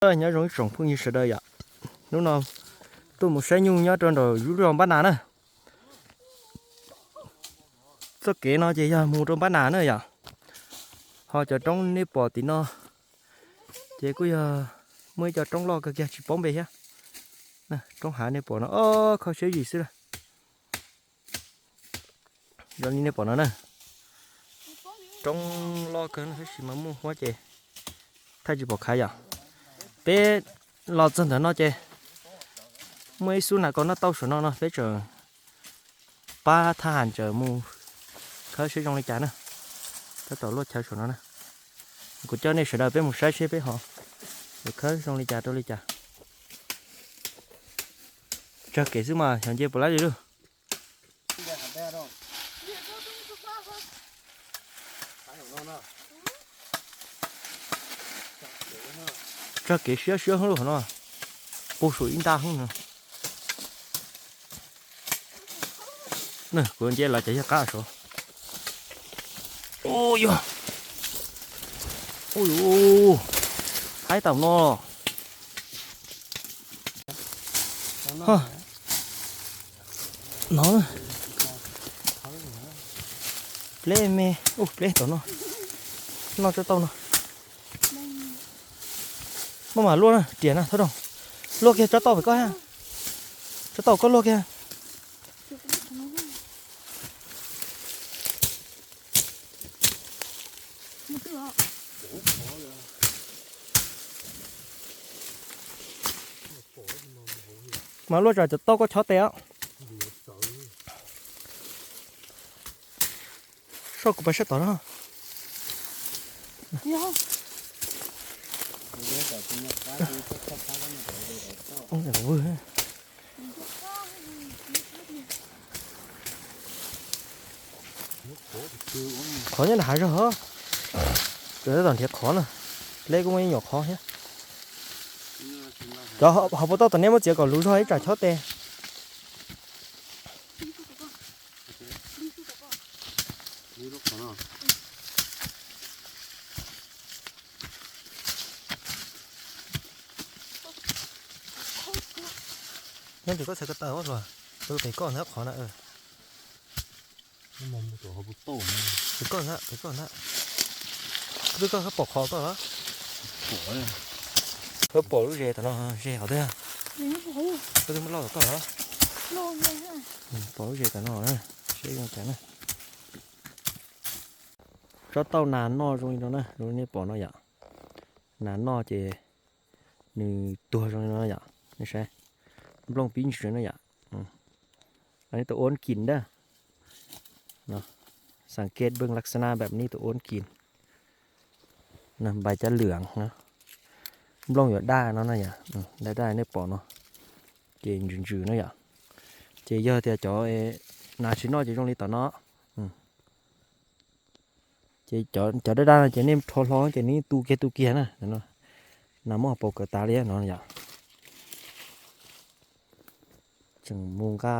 Nyob zoo ib tsoom phooj ywg sawv daws yom. Hnub no tuaj mus saib nyuj nyob rau nraum lub zos Npab Nas na. Txoj kev no ces yog mus rau Npab Nas na yom. Ho cov roob nej pom tim no ces kuj yog muaj ib co roob loj kawg kiag tsis paub npe thiab. Roob hav nej pom no, o, kho siab zim xwb na. Zoo li nej pom no na, roob loj kawg no tab sis mas muaj huab ces thaij tsis pom khav yom. Peb los txog ntawm no ces muaj ib xub nas kos noj tauj saum no no, peb tseem pab thab ham tseem mus khawb seb zoo li cas na. Tab tom luaj chaw saum no na. Kuv coj nej sawv daws peb mus saib seb peb ho khawb zoo li cas rau li cas. Tsawg kev xwb mas xyov nce puas laib li lauj. Tsawg kev siab siab hwb lauj no. Puag saum ib ntaj hwb no. Kuv nce los ces yog qab saud. Ui yog, ui, haib tam no. No, pleb me, ub, pleb tom no, noj tsob tauj no. Maj mam luaj na, riam na, thov zoo. Luaj kiag tsob tauj pem koj ha. Tsob tauj koj luaj kiag. Mas luaj tsam cov tauj koj chob tes os. Soj kuv pais sab tod na. Qhov nyob nram hav zog, tom nrhiav qhov na, leb kuj muaj ib nyuam qhov thiab. Cov hauv paus tauj tom nej muab txiav kom luv zog ib tsam chob tes. Nyob tim koj txhais ko taw luag, pem koj ntag qhov na. Pem koj ntag, pem koj ntag. Twb koj pom qhov koj los? Koj pom lub zes tom no, zes qhov twg? Koj twb muab loj tom koj los? Pom lub zes tom no, seb zoo cas na. Tsob tauj nas noj zoo li no na, zoo li nej pom no yom. Nas noj ces nws tuag zoo li no yom, nej saib. Nplooj pib ntsws no yom. Tus uab kis ntag. Xav kev nplooj lak xana npab ni tus uab kis. Npais cov lwam no, nplooj yuav daj no na yom, daj daj nej pom no, ces ntsws ntsws na yom. Ces yog tias cov nas tsis noj ces zoo li tom no. Ces cov daj daj no ces nej rho hlo ces nws tu kiag tu kiag na. Nas muab hauv paus kawm tas li no yom. Tseem mus nqa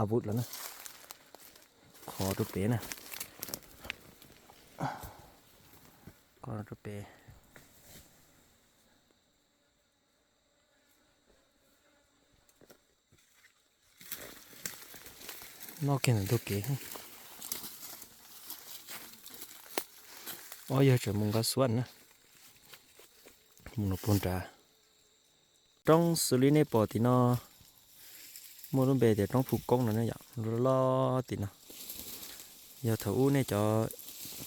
a vus los na. Qhov rau pem na. Qhov rau pem. Noj kiag ntawm ntug kev. Ob yawg tseem mus nqa xuab na, mus no puag nrad. Roob xws li nej pom tim no muaj lub npe tias roob Phu Koob no na yom, loj loj tim no. Yog thaum ub nej cov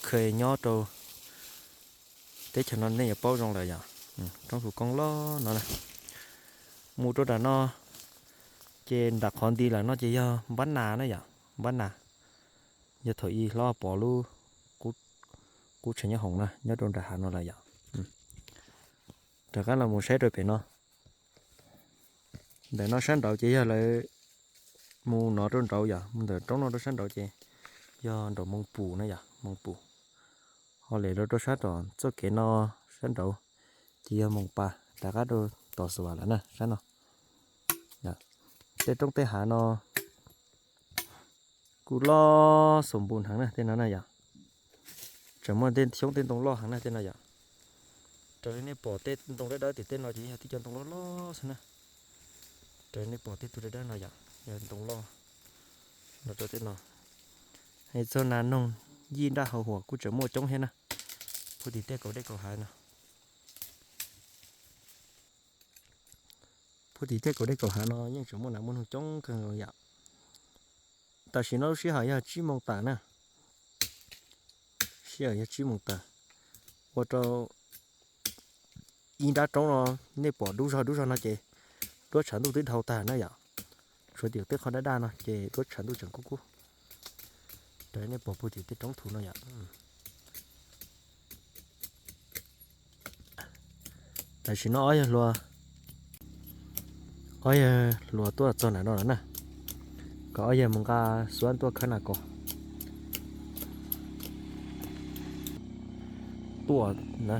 kheev nyob rau teb chaws no nej yuav paub zoo lawm yom. Roob Phu Koob loj no na. Mus rau nram no ces nram qhov nti lawm no ces yog Npab Nas na yom, Npab Nas. Yog thaum ub hlob Pov lub qub tsev nyob hoom na, nyob rau nram hav no lawm yom. Rov qab los mus saib rau pem no. Ntawm no sab nraud ces yog lawv mus no rau nraud yom, mus ntawm roob no rau sab nraud ces yog nraum Moos Pus na yom, Moos Pus. Ho lem rau rau sab tom txoj kev no sab nraud ces yog Moos Pas rov qab rau tom Xus Vas lawm na sab no. Tej roob tej hav no kuj loj xoo npu heev na tej no na yom. Tseem muaj tej xyoob tej ntoo loj heev na tej no yom. Raws li nej pom tej ntoo dawb dawb tim tej no ces yog tib co ntoo loj loj xwb na. Raws li nej pom tej tug dawb dawb no yom, yog ntoo loj los rau tej no. Es txog nas noog yij nraj hau huam kuj tseem muaj coob thiab na. Puag tim tej kaum dej kaum hav no, puag tim tej kaum dej kaum hav no yeej tseem muaj nas muaj noog coob kawg nkaus yom. Tam sim no lub sij hawm yog tsib moos tawm na, sij hawm yog tsib moos tawm, ua rau ib nrab roob no nej pom dub zog dub zog no ces duab tshav ntuj twb dhau tag na yom. Tshuav tim tej qhov daj daj no ces duab tshav ntuj tseem kub kub. Raws nej pom puag tim tej roob thuv no yom. Tam sim no ob yawg hluas, ob yawg hluas tuaj txog ntawm no lawm na, kom ob yawg mus nqa xuab tuaj khawb nas kos. Tuaj na,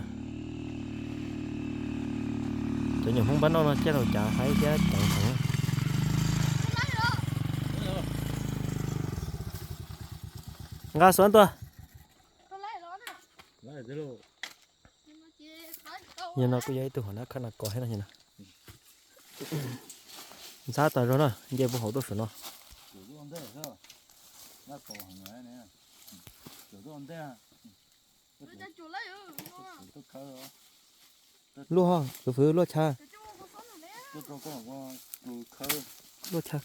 cov nyuam Hmoob npab noj no caj rau cav haib thiab cov heev. Nqa xuab tuaj. Yog no kuj yog ib tug hauv nab khawb nas kos thiab no. Ntxhab tas zog na, nce puag hauv tuaj saum no. Luaj, tus fwv luaj chaw. Luaj chaw.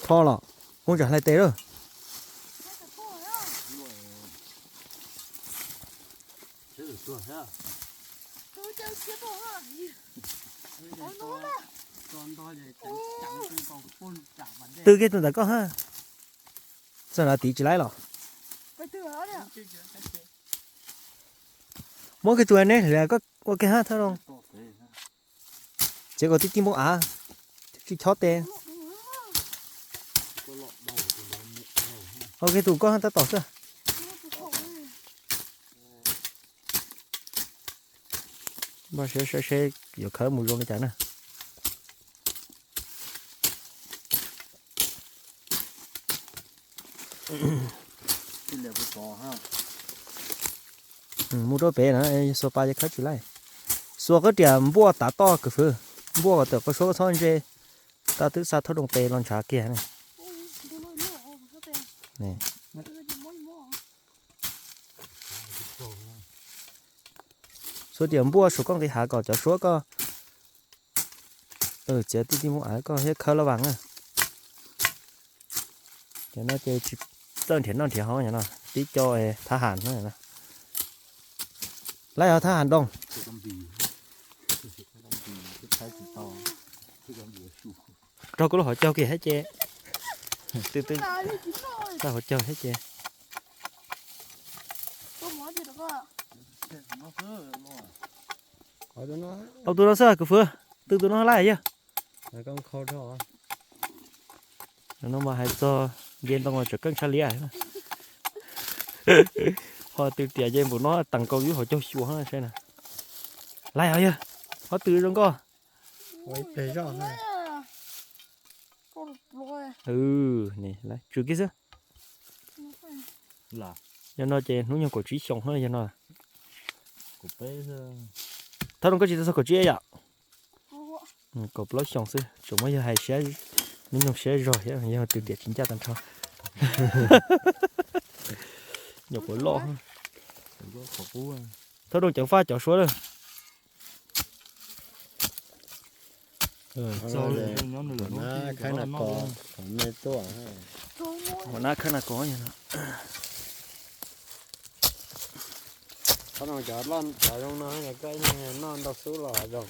Kho los, muab tsam hlais tes lawm. Tw kiag tus ntawm koj ha. Txog na tiv tsis laib los. Muab kiag tus neb hliv koj ua kiag ha thawj loo. Txiav kom tib tib npoo av, tsis chob tes. Ua kiag tus koj ha tab tom xwb. Npaj seb seb yuav khawb mus zoo li cas na. Mus rau pem na, xuas pas ces khawb tsis laib. Xuas koj riam npuaj tav toj kwv fwv, npuaj kom tawm qhov suab koj txhob ntse. Tau twb xa thauj rooj tes los ntshav kiag ne. Xuas riam npuaj saum koj nqis hav kom cov suab koj txiav tib tib npoo av koj thiab khawb laj vas na. Cov no ces tsis txawj nrhiav noj nrhiav haus no, tib co thab ham no. Laib os thab ham doog. Raug kuv lub hauv caug kiag thiab ces. Tw tw, raug hauv caug thiab ces. Tau tus no xwb kwv fwv, tw tus no laib yog. No mas hais txog nce ntoo los tseem keej tshaj liab. Ho tw tiam ces npaum no teem nkaus yus hauv caug xyuas saib na. Laib os yog, ho tw zoo nkauj. Tsum kiag xwb. Yog no ces hnub nyoog kaum tsib xyoos yog no. Thab rooj koj tsis tau txog kaum tsib yom? Kaum plaub xyoos xwb, tseem muab yog hais siab, hnub nyoog siab zog thiab yog tw tiam tsis ncaj tag nrho. Nyuam qhuav loj. Thab rooj ceev faj cov suab lawm. Hauv nab khawb nas kos. Cov loj cov zoo no koj noj ntau xub los zoo.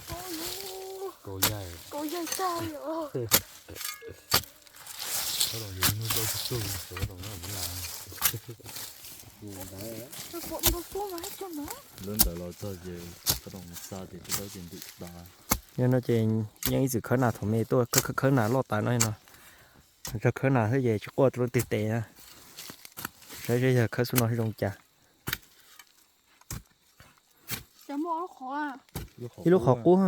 Lub ntawd los txog ces qhov rooj xa ces tsis tau ces ntim tas. Yog no ces yeej ib txwm khawb nas thaum me tuaj, khawb khawb nas loj tas no no. Tso khawb nas xwb ces tsis quaj rau leej twg tes na. Saib seb yog khawb xub no zoo cas. Ib lub qhov qub.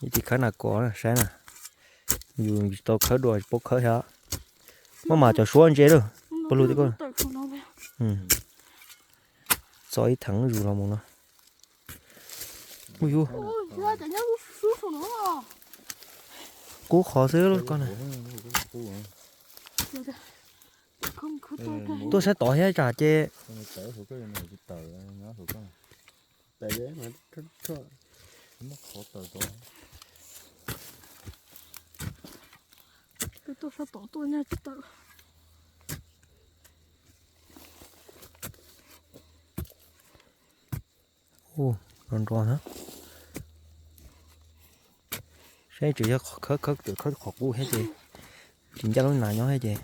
Yus tiv khawb nas kos saib na, yus tsis tau khawb dua tsis paub khawb thiab. Muab mas cov suab ntse lawm, puag lug tim ko. Txo ib theem zuj zus los mus no. Ub yus, qub qhov xwb koj na. Tuaj saib tod thiab tsam ces. Ub, nrov nrov na. Saib tseem yog khawb khawb khawb qhov qub thiab ces, tsis ncaj lub nas nyob thiab ces.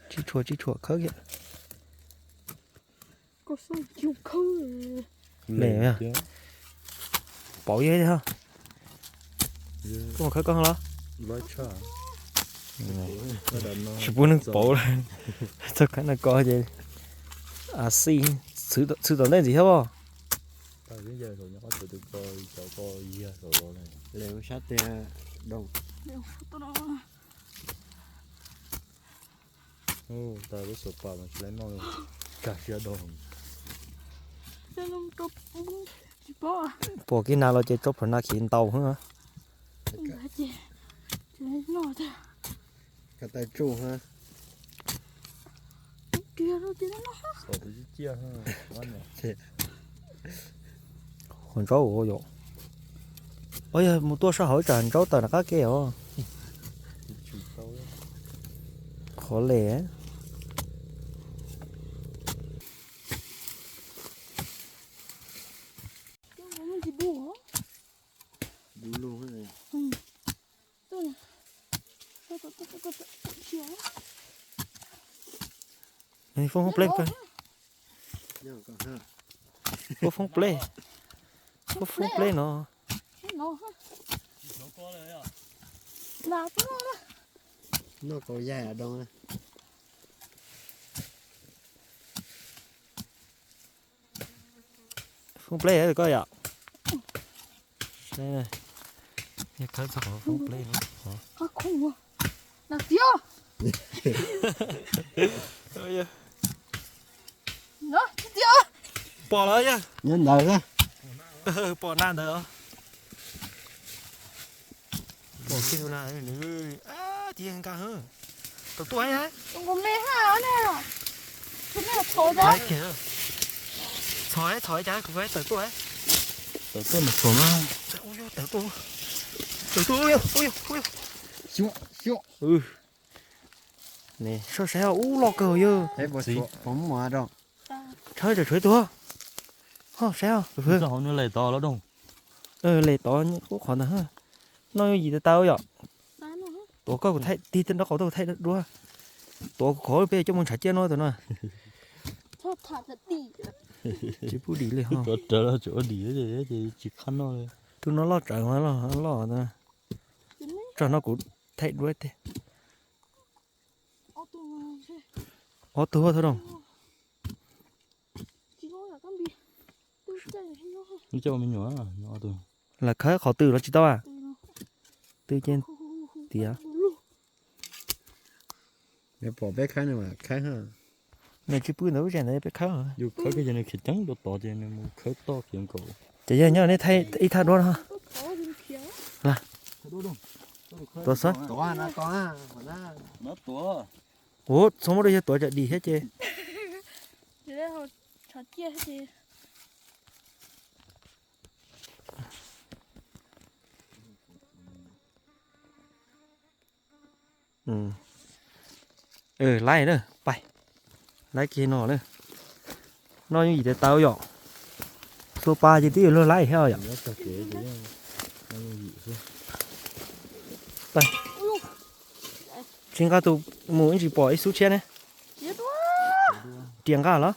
Tsis tshua tsis tshua khawb kiag. Pauv yog thiab. Koj mus khawb koj los? Tsis pub neeg pauv lawm. Txog khawb nas kos ces, a xij, txhwv tom ntej ntxiv thiab os. Sab tiag, lawv sab tiag doo. Tab lub xav pas mas tsis laib noj li, kag siab doo. Pom kiag nas los ces tso phom nas khiv ntaus heev. Ka tai tsuj ha. Qhov ntsaub ua yom. Ua yog mus tuaj sab hauv tsam ntsaub tawm nram qab ke os. Qhov le. Foob foob pleb, foob pleb, foob foob pleb no. Noj kaus yaig doo. Foob pleb koj yom. Yog khawb txog qhov foob pleb no. Pom lawm yog. Pom nag ntawd. Pom kiag na, nws tiag nkag. Tawm tuaj. Txhom, txhom cas kuv tawm tuaj. Tawm tuaj mas txhom na. Tawm tuaj, tawm tuaj. Xyuam, xyuam. Soj saib ub loj kawg yog. Tshawb tsam tshuav ib tug. Ho saib os. Hauv nws lem tod los doo. Lem tod qub qhov ntawd. Noj yooj yim tas tas yom. Tuav koj kuv thaij tig nraub qaum tuaj kuv thaij duab. Tuav kuv qhov peb coj mus ntshav ciaj no tus no. Tsis pub dim li ho. Tus no loj tsawv mas loj loj. Tso no kuv thaij duab tiag. Ob tug thov doo. Lawv khawb qhov twg los tsis tau a? Twg ces tiav. Pom peb khawb no mas khawb. Nws tsis pw ntawd lub zes ntawd peb khawb. Yus khawb kiag ces nws khiav ceev rau tod ces nws mus khawb toj khiav nkaus. Ces yog nyob nej thaij ib thaj duab no. Tuav xwb. Ua txhob muab rau yawg tuav tsam dim thiab ces. Laib na, pais. Laib kiag no na. Noj yooj yim tas tas yom. Xuas pas ces twb yuav luag laib thiab yom. Tsis nqa tus mus ib ntsis pom ib xub tshiab ne. Riam nqa los.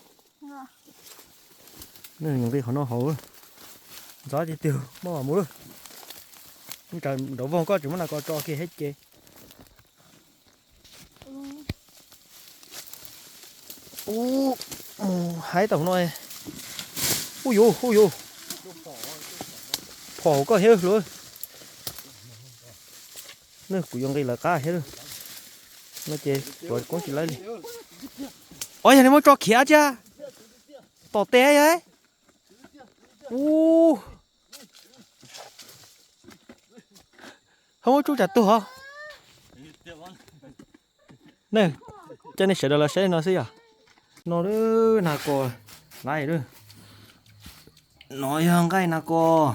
Nqis qhov no hauv. Ntxov tiag tiag, muab mus lawm. Nraud voog koj tseem muab nas kos tso kiag thiab ces. Ub, mus haib tau no. Ub yuv, ub yuv. Phom koj thiab hluas. Kuv yuav nqis lawv qab thiab. No ces tsuav koob tsis laib li. Os, yog li muab tso khiav cia. Tom tes yog. Ub. Ho muab tsuj tsam tuag. Ne, coj nej sawv daws los saib no xwb yom. No lawm, nas kos lawm. No yog nqaij nas kos.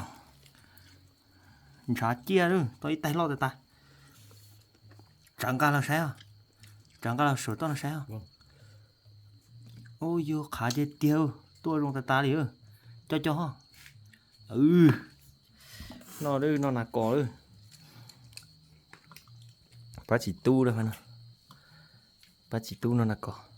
Ntshav ciaj lawm, tau ib taig loj tas tas. Tsav nqa los saib os. Tsav nqa los saum toj no saib os. Ub, yog qhav tiag tiag, tuaj zoo tas tas li. Coj coj ho. No lawm, no nas kos lawm. Pab txiv tub lawm. Pab txiv tub no nas kos.